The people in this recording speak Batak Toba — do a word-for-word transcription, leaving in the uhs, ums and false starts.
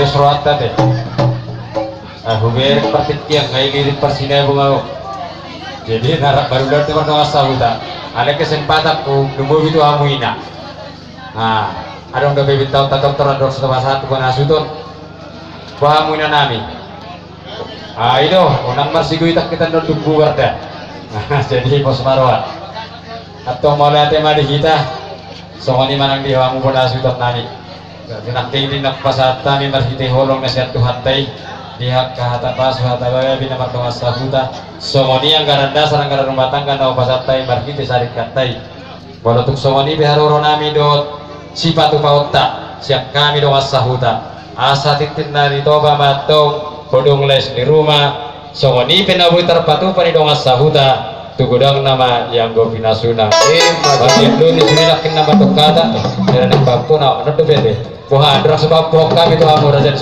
Terus rohanta te. Ah, hubereng partingkian, ngai lirik parsinabung au. Jadi, na rap baru lewat tu mardongan sahuta. Alai kesempatanku, lumobi tu hamu ina. Ah, adong dope bintang tator tor adong satu pasat tu bona suton. Boha hamu ina nami. Ah, ido, unang marsigui tak kita nol dubu warda. Jadi, pos maroa. Atau mau lihat tema di kita. Songon i manang di hamu bona suton nami. Nangkin di nang pasahat hami marhite holong na sian Tuhanta i, di angka hata pasu hata babi na mardongan sahuta, songon i anggaran dasar anggaran rumah tangga na hupasahat hami marhite saringkanta i. Molo tung songon i pe haroro nami dohot sipatupaonta sian hami dongan sahuta, asa tintin na nitopa ma antong hodong les ni ruma. Songon i pe na boi tarpatupa ni dongan sahuta, tu godangna ma ianggo pinasuna. Ima tutu. Bagian dulu ni sude nangkin na mandok hata, hera ni pampuna, onon do bete. Boha, andorang so pampuna hami tu hamu raja ni